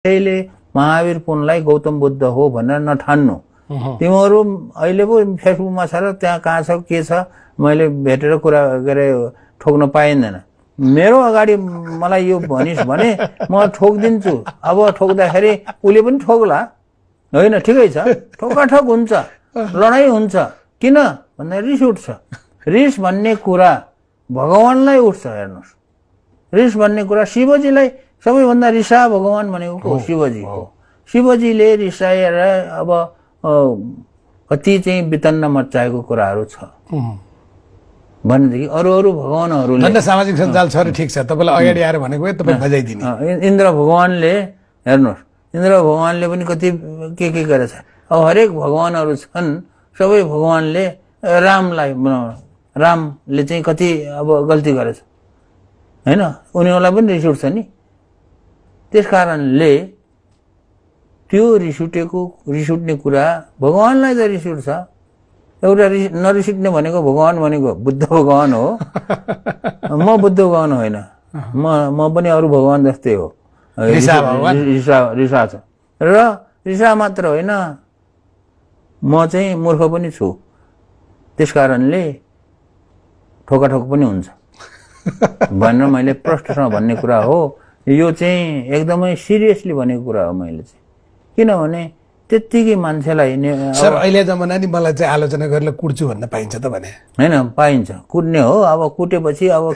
त्यसैले महावीर पुनलाई गौतम बुद्ध हो भनेर नठान्नु। तिमीहरू अहिले पो फेसबुकमा छ र त्यहाँ कहाँ छ के छ मैले भेटेर कुरा गरे ठोक्न पाइँदैन। मेरो अगाडि मलाई यो भनिस् भने म ठोक्दिन्छु। अब ठोक्दाखेरि उसले पनि ठोक्ला होइन, ठिकै छ, ठोकाठोक हुन्छ, लडाईँ हुन्छ। किन भन्दा रिस उठ्छ। रिस भन्ने कुरा भगवानलाई उठ्छ। हेर्नुहोस्, रिस भन्ने कुरा शिवजीलाई सबैभन्दा रिसा भगवान भनेको को? शिवजी हो। शिवजीले रिसाएर अब कति चाहिँ वितन्न मचाएको कुराहरू छ भनेदेखि अरू भगवानहरूले सामाजिक सञ्जाल छ र ठिक छ, तपाईँलाई अगाडि आएर भनेको तपाईँ बजाइदिने। इन्द्र भगवानले हेर्नुहोस्, इन्द्र भगवानले पनि कति के गरेछ। अब हरेक भगवानहरू छन्, सबै भगवानले रामले चाहिँ कति अब गल्ती गरेछ होइन, उनीहरूलाई पनि रिस उठ्छ नि। त्यस कारणले त्यो रिस उठ्ने कुरा भगवानलाई त रिस उठ्छ। एउटा नरिस उठ्ने भनेको भगवान भनेको बुद्ध भगवान हो। म बुद्ध भगवान होइन, म पनि अरू भगवान जस्तै हो। रिसा छ र रिसा मात्र होइन, म चाहिँ मूर्ख पनि छु। त्यस कारणले ठोकाठोक पनि हुन्छ भनेर मैले प्रष्टसँग भन्ने कुरा हो। यो चाहिँ एकदमै सिरियसली भनेको कुरा हो मैले चाहिँ। किनभने त्यत्तिकै मान्छेलाई सर अहिले जमाना नि मलाई चाहिँ आलोचना गरेर कुट्छु भन्न पाइन्छ त भने? होइन, पाइन्छ, कुट्ने हो। अब कुटेपछि अब